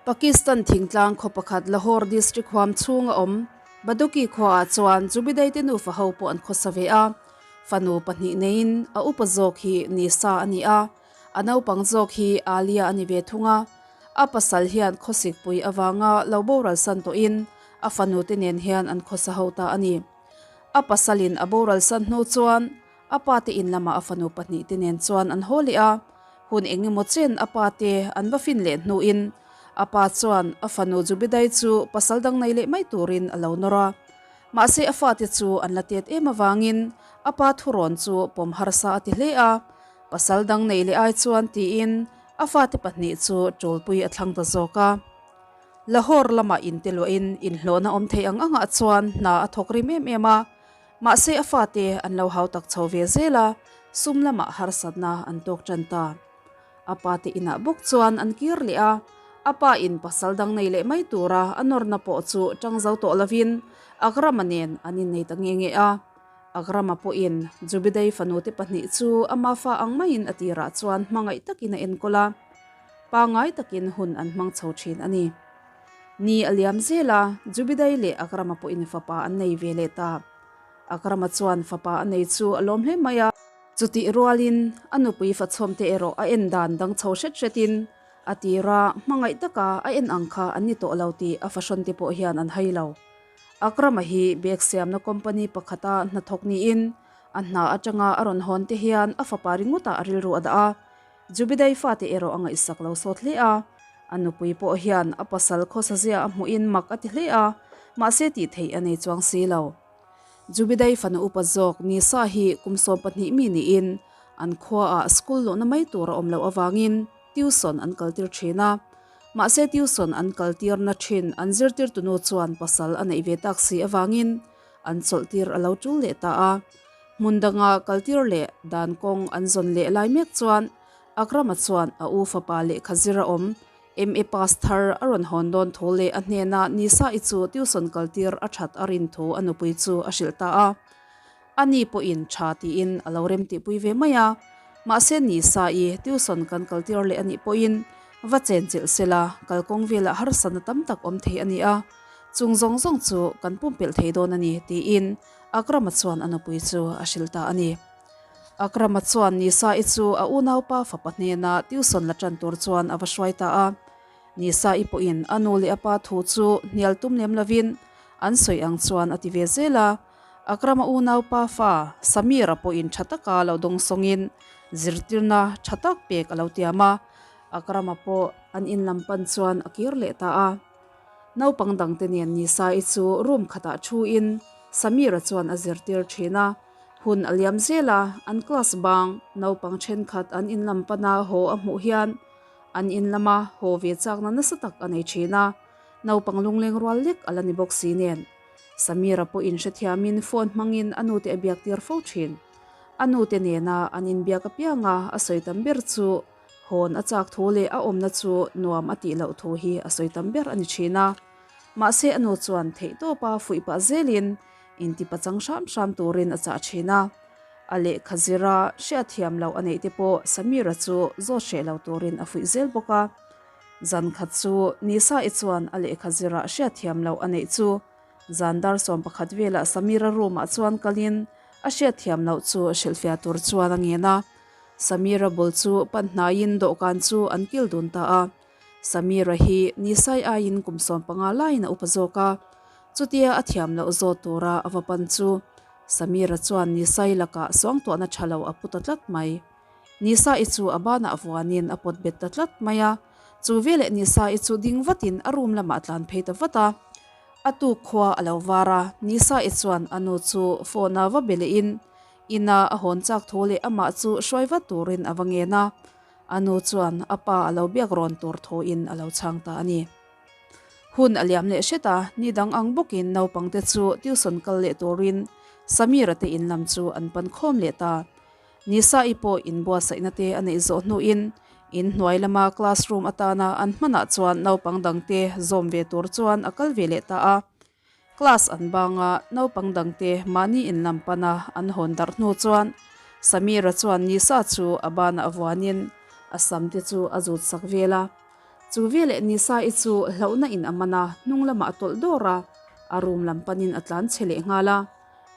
Pakistan thingtlang khaw pakhat Lahore district huam chhunga awm Baduki khuaah chuan Jubidai te nufa ho pawh an khawsa ve a. Fanu pahnih neiin a upa zawk hi Nisa a ni a, a naupang zawk hi Alia a ni ve thung a. A pasal hian khawsikpui avanga lo boral san tawhin a fanu te nen hian an khawsa ho ta a ni. A pasalin a boral san hnu chuan A pa te in lamah a fanu pahnihte nen chuan an haw leh a, hun eng emaw chen a pa te an va fin leh hnuin a pa chuan a fanu Jubidai chu pasal dang nei leh mai turin a lo nawr a. Mahse a fate chu an la tet em avangin a pa thurawn chu pawm harsa a ti hle a, pasal dang nei leh ai chuan tiin a fate pahnih chu ṭulpui a thlang ta zawk a. Lahore lamah inte luahin inhlawhna awm thei ang angah chuan hna a thawk rim em em a. Mahse a fate an lo hau tak chho ve zel a, sum lamah harsatna an tawk tan ta. A pate inah bawk chuan an kir leh a, a pa in pasal dang nei leh mai tura a nawrna pawh chu tang zo tawh lovin Akrama nen an innei ta nge nge a. Akrama pawhin Jubidei fanute pahnih chu ama fa ang maiin a tirah chuan hmangaih takin a enkawl a, pangai takin hun an hmang chho thin a ni. Ni a liam zel a, Jubidai leh Akrama pawhin fapa an nei ve leh ta. Akrama chuan fapa a nei chu a lawm hle mai a. Chutih rualin a nupui fachhawmte erawh a en dan dang chho hret hretin a tir a, hmangaih taka a en ang kha an ni tawh lo tih a fahrawnte pawh hian an hai lo. Akrama hi bag siamna company pakhata hnathawk niin a hna atanga a rawn hawn te hian a fapa ringawtah a rilru a dah a. Jubidai fate erawh a ngaihsak lo sawt hle a, a nupui pawh hian a pasal khawsazia a hmuhin mak a ti hle a, mahse tih theih a nei chuang si lo. Jubidai fanu upa zawk Nisa hi kum 12 mi niin an khuaah school luhna mai tur a awm loh avangin tuition an kaltir thin a, mahse tuition an kaltirna thin an zirtirtunu chuan pasal a neih ve tak si avangin an chawlhtir a lo tul leh ta a. Hmun danga kaltir leh dan kawng an zawn leh lai mek chuan Akrama chuan a u fapa lehkha zir a awm, MA pass thar a rawn hawn dawn thu leh a hnena Nisa-i chu tuition kaltir a that a rin thu a nupui chu a hrilh ta a. Ani pawhin tha tiin a lo remtihpui ve mai a, mahse Nisa-i tuition kan kaltir leh anih pawhin va chenchilh sela kalkawng velah harsatna tam tak awm thei a ni a, chung zawng zawng chu kan pumpelh thei dawn a ni tiin Akrama chuan a nupui chu a hrilh ta a ni. Akrama chuan Nisa-i chu a unaupa fapa hnena tuition la tan tur chuan a va hruai ta a. Nisa-i pawhin a nu leh a pa thu chu hnial tum lem lovin an sawi ang chuan a ti ve zel a. Akrama unaupa fa Samir-a pawhin tha taka lo dawngsawngin zirtirna tha tak pek a lo tiam a. Akrama pawh an in lam pan chuan a kir leh ta a. Naupang dangte nen Nisa-i chu room khatah thuin Samir-a chuan a zirtir thin a. Hun a liam zel a, an class bang naupang thenkhat an in lam pana haw a hmuh hian an in lama haw ve chakna nasa tak a nei thin a. Naupang lungleng rual lek a la ni bawk si nen. Samir-a pawhin hrethiamin phone hmangin a nute a biak tir fo thin. A nute nena an inbiak apianga a sawi tam ber chu Hawn a chak thu leh a awmna chu nuam a tih loh thu hi a sawi tam ber a ni thin a. Mahse a nu chuan theihtawpa fuih pah zelin inti pachang hram hram turin a chah thin a. A lehkha zira hriatthiam loh a neih te pawh Samira chu zawt hreh lo turin a fuih zel bawk a. Zan khat chu Nisa-i chuan a lehkha zira hriatthiam loh a neih chu zan dar 11 velah Samira room-ah chuan kalin a hriatthiam loh chu hrilhfiah tur chuan a ngen a. Samira bul chu pan hnaiin dawhkan chu an kil dun ta a. Samira hi Nisai aiin kum 15 laiin a upa zawk a. Chutia a thiam loh zawt tura a va pan chu Samira chuan Nisai lakah suangtuahna tha lo a pu ta tlat mai. Nisai chu a banah vuanin a pawt bet ta tlat mai a. Chu veleh Nisai chu ding vatin a room lamah a tlan phei ta vat a. A tuk khua a lo var a, Nisai chuan a nu chu phone a va be lehin Ina a hawn chak thu leh amah chu hruai vat turin a va ngen a, a nu chuan a pa a lo biak rawn tur thuin a lo chhang ta a ni. Hun a liam leh hret a, ni dang ang bawkin naupangte chu tuition kal leh turin Samira te in lam chu an pan khawm leh ta. Nisa-i pawh inbuatsaihna te a neih zawh hnuin in hnuai lama classroom atana an hmanah chuan naupang dangte zawm ve tur chuan a kal ve leh ta a. Class an bang a, naupang dangte mahni in lam pana an hawn darh hnu chuan Samira chuan Nisa chu a banah vuanin a sam te chu a zut sak vel a. Chu veleh Nisa-i chu hlauhna in a man a, hnung lamah a tawlh dawr a, a room lam panin a tlan chhe leh nghal a.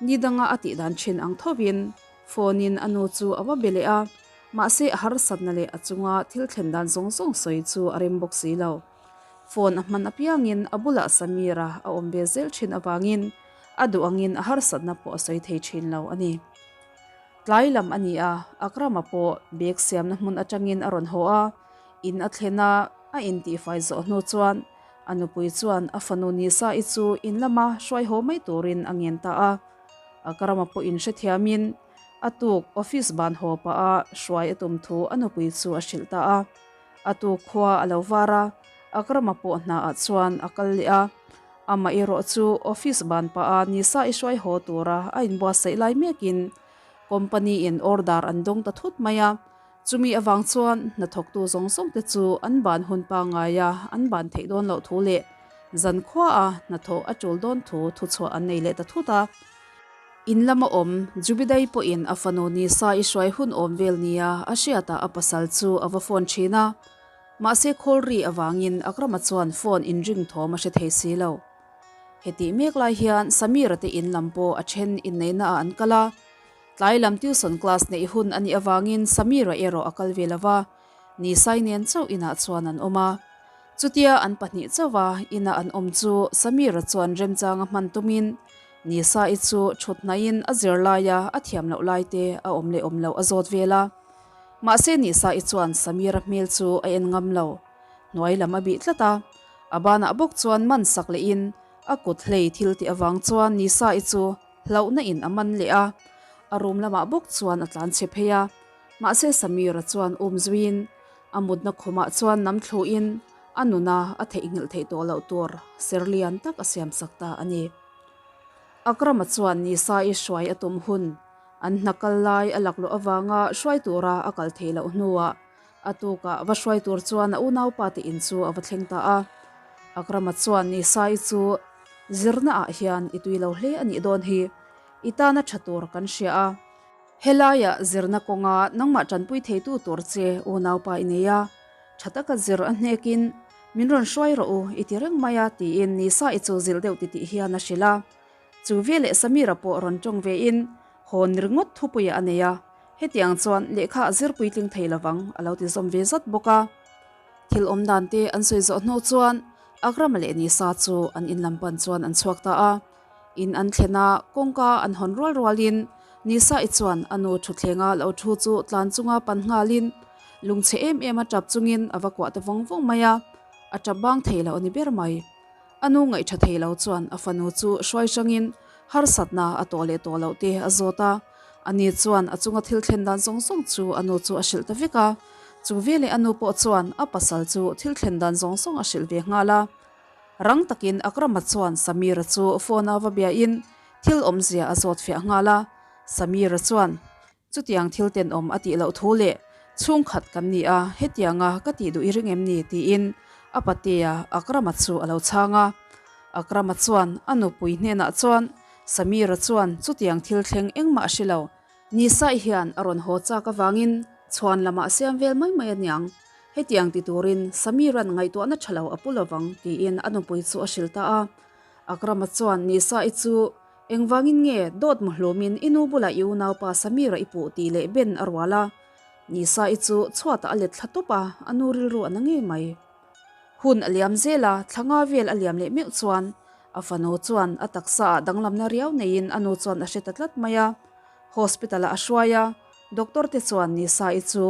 Ni danga a tih dan thin ang thovin phone in a nu chu a va be leh a, mahse a harsatna leh a chunga thil thlen dan zawng zawng sawi chu a rem bawk si lo. Phone a hman apiangin a bulah Samira a awm ve zel thin avangin a duh angin a harsatna pawh a sawi thei thin lo a ni. Tlai lam a ni a, Akrama pawh bag siamna hmun atangin a rawn haw a, in a thlen a, a intihfai zawh hnu chuan a nupui chuan a fanu Nisa-i chu in lama hruai haw mai turin a ngen ta a. Akrama pawh inhrethiamin a tuk office ban haw pah a hruai a tum thu a nupui chu a hrilh ta a. A tuk khua a lo var a, Akrama pawh hnaah chuan a kal leh a. Amah erawh chu office ban pah a Nisa-i hruai haw tura a inbuatsaih lai mekin company in order an dawng ta thut mai a. Chumi avang chuan hnathawktu zawng zawng te chu an ban hun pangaia an ban theih dawn loh thu leh zankhua a hnathawh a tul dawn thu thuchhuah an nei leh ta thut a. In lama awm Jubidai pawhin a fanu Nisa-i hruai hun awm vel nia a hriatah a pasal chu a va phone thin a. Mahse call ri avangin Akrama chuan phone inring thawm a hre thei si lo. Hetih mek lai hian Samira te in lam pawh a then inneihna ah an kal a. Tlai lam tuition class neih hun a nih avangin Samira erawh a kal ve lo va, Nisai nen chauh inah chuan an awm a. Chutia an pahnih chauha ina an awm chu Samira chuan remchanga hman tumin Nisai chu thut hnaihin a zir laia a thiam loh lai te a awm leh awm loh a zawt vel a. Mahse Nisai chuan Samira hmel chu a en ngam lo. Hnuai lam a bih tlat a, a banah bawk chuan man sak lehin a kut hlei thil tih avang chuan Nisai chu Hlauhna in a man leh a, a room lamah bawk chuan a tlan chhe phei a. Mahse Samira chuan um zuiin a mutna khumah chuan nam thluin a nuna a theihnghilh theih tawh loh tur ser lian tak a siam sak ta a ni. Akrama chuan Nisa-i hruai a tum hun an hna kal lai a lakluh avanga hruai tura a kal theih loh hnuah a tukah va hruai tur chuan a unaupa te in chu a va thleng ta a. Akrama chuan Nisa-i chu Zirna ah hian i tui lo hle a nih dawn hi, i tana tha tur kan hria a. Helaiah zirna kawnga nangmah tanpui theitu tur che unaupa i nei a, tha taka zir a hnekin min rawn hruai rawh u i ti reng mai a tiin Nisa i chu zilh deuh titih hian a hrilh a. Chu veleh Samira pawh rawn tawng vein hawn ringawt thupuiah a nei a, hetiang chuan lehkha a zir puitling thei lovang a lo ti zawm ve zat bawk a. Thil awm dan te an sawi zawh hnu chuan Akrama leh Nisa chu an in lam pan chuan an chhuak ta a. In an thlen a, kawngka an hawn rual rualin Nisa-i chuan a nu thuthlenga lo thu chu tlan chunga pan nghalin lungchhe em em a tap chungin a va kuah ta vawng vawng mai a, a tap bang thei lo a ni ber mai. A nu ngaihṭha thei lo chuan a fanu chu hruai hrangin harsatna a tawh leh tawh loh te a zawt a. Ani chuan a chunga thil thlen dan zawng zawng chu a nu chu a hrilh ta vek a. Chu veleh a nu pawh chuan a pasal chu thil thlen dan zawng zawng a hrilh ve nghal a. Rang takin Akrama chuan Samira chu phone a va biain thil awmzia a zawt fiah nghal a. Samira chuan. Chutiang thil tenawm a tih loh thu leh chhungkhat kan ni a, hetianga ka tih duh i ring em ni? tiin a patea Akrama chu a lo chhang a. Akrama chuan a nupui hnenah chuan Samira chuan chutiang thil thleng engmah a hre lo. Nisai hian a rawn haw chak avangin chhuan lamah siam vel mai mai a niang. Hetiang ti turin Samira'n ngaihtuahna tha lo a pu lovang tiin a nupui chu a hrilh ta a. Akrama chuan Nisai chu Engvangin nge dawt muhlumin i nu bulah i unaupa Samira i puh tih leh Ben a rual a. Nisa-i chu chhuatah a let thla tawp a, a nu rilru a na ngei mai. Hun a liam zel a, thla nga vel a liam leh meuh chuan a fanu chuan a taksa ah danglamna riau neiin a nu chuan a hre ta tlat mai a. Hospital ah a hruai a, doctor te chuan Nisa-i chu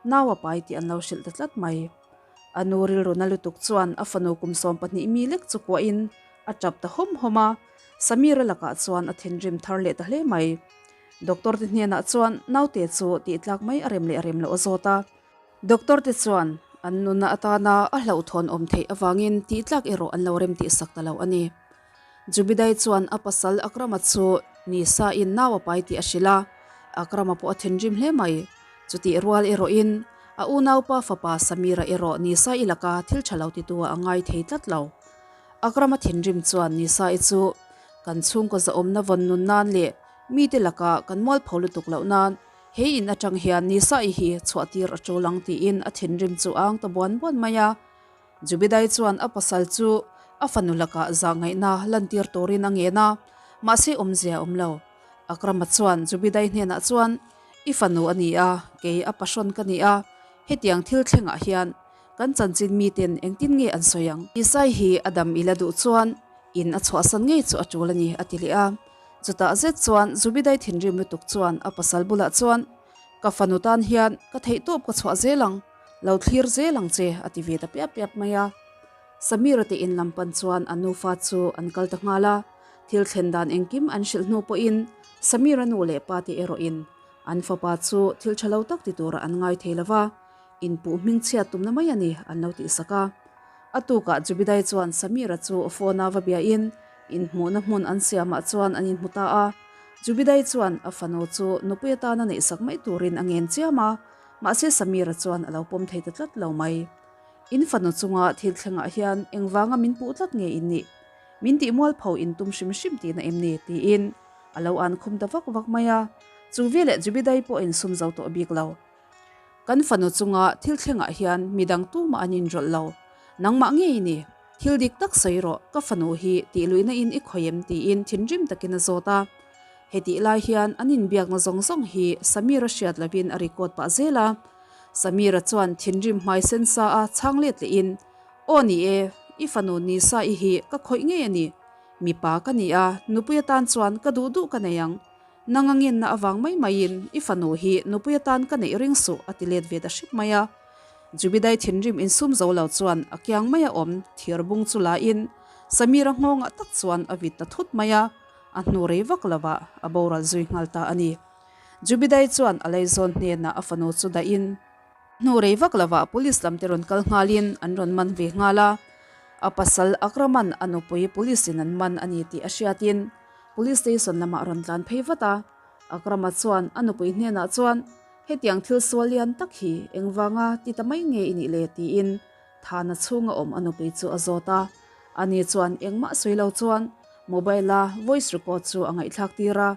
nau a pai tih an lo hrilh ta tlat mai. A nu rilru na lutuk chuan a fanu kum 12 mi lek chu kuahin a tap ta hawm hawm a. Samira lakah chuan a thinrim thar leh ta hle mai. Doctor te hnenah chuan naute chu tih tlak mai a rem leh a rem loh a zawt a. Doctor te chuan an nunna atana a hlauhthawn awm theih avangin tih tlak erawh an lo rem tih sak ta lo a ni. Jubidai chuan a pasal Akrama chu Nisa in nau a pai tih a hrilh a, Akrama pawh a thinrim hle mai. Chutih rual erawhin a unaupa fapa Samira erawh Nisa i laka thil tha lo titu ah a ngai thei tlat lo. Akrama thinrim chuan Nisa-i chu kan chhungkaw zahawmna vawn nun nan leh mite laka kan mualpho lutuk loh nan he in atang hian Nisa-i hi chhuah tir a tul ang tiin a thinrim chu a ang ta buan buan mai a. Jubidai chuan a pasal chu a fanu lakah zahngaihna lantir turin a ngen a, mahse awmzia a awm lo. Akrama chuan Jubidai hnenah chuan, I fanu a ni a, kei a pahrawn ka ni a, hetiang thil thlengah hian kan chanchin miten engtin nge an sawi ang? Isai hi a dam ila duh chuan in a chhuahsan ngei chu a tul a ni, a ti leh a. Chutah zet chuan Zubidai thinrim lutuk chuan a pasal bulah chuan, Ka fanu tan hian ka theihtawp ka chhuah zel ang, lo thlir zel ang che, a ti ve ta piap piap mai a. Samira te in lam pan chuan an nufa chu an kal ta nghal a, thil thlen dan engkim an hrilh hnu pawhin Samira nu leh pa te erawhin an fapa chu thil tha lo tak ti tura an ngai thei lo va, inpuh hmingchhiat tumna mai a ni an lo tihsak a. A tukah Jubidai chuan Samira chu phone a va biain inhmuhna hmun an siamah chuan an inhmu ta a. Jubidai chuan a fanu chu nupui atana neihsak mai turin a ngen chiam a, mahse Samira chuan a lo pawm thei ta tlat lo mai. In fanu chunga thil thlengah hian engvanga min puh tlat nge in nih? Min tih mualpho in tum hrim hrim tihna em ni? tiin a lo an khum ta vak vak mai a. Chu veleh Jubidai pawh a insum zo tawh bik lo. Kan fanu chunga thil thlengah hian midang tumah an inrawlh lo. Nangmah ngei ni. Thil dik tak sawi rawh, ka fanu hi tih luihna in i khawih em tiin thinrim takin a zawt a. Hetih lai hian an inbiakna zawng zawng hi Samira hriat lovin a record pah zel a. Samira chuan thinrim hmai sen sa a chhang let lehin, Aw ni e, i fanu Nisa i hi ka khawih ngei a ni. Mipa ka ni a, nupui atan chuan ka duh duh ka nei ang. Nang a ngenna avang mai maiin i fanu hi nupui atan ka neih ring suh a ti let ve ta hrep mai a. Jubidai thinrim insum zo lo chuan a kiang mai a awm thir bung chu la in Samira nghawngah tak chuan a vit ta thut mai a, a hnu rei vak lovah a boral zui nghal ta a ni. Jubidai chuan a leizawn hnenah a fanu chu dah in Hnu rei vak lovah police lam te rawn kal nghalin an rawn man ve nghal a, a pasal Akraman a nupui police in an man a ni tih a hriatin police station lamah a rawn tlan phei vat a. Akrama chuan a nupui hnenah chuan hetiang thil sual lian tak hi engvanga ti ta mai nge i nih le tiin thana chhunga awm a nupui chu a zawt a. Ani chuan engmah sawi lo chuan mobile a voice record chu a ngaihthlak tir a.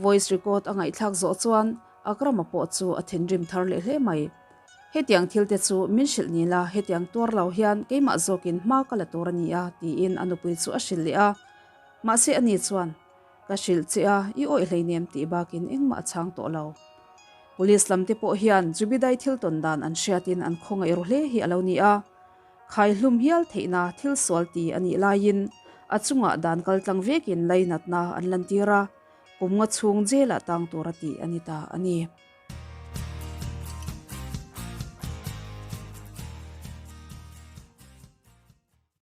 Voice record a ngaihthlak zawh chuan Akrama pawh chu a thinrim thar leh hle mai. Hetiang thil te chu min hrilh ni la, hetiang tuar lo hian keimah zawkin hma ka la tur a ni a, tiin a nupui chu a hrilh leh a. Mahse ani chuan, Ka hrilh che a, i awih hleinem tih bakin engmah a chhang tawh lo. Police lam te pawh hian Jubidai thil tawn dan an hriatin an khawngaih ru hle hi a lo ni a. Khaihlum hial theihna thil sual ti a nih laiin a chungah dan kaltlang vekin lainatna an lantir a. Kum nga chhung jail ah tang tur a tih a ni ta a ni.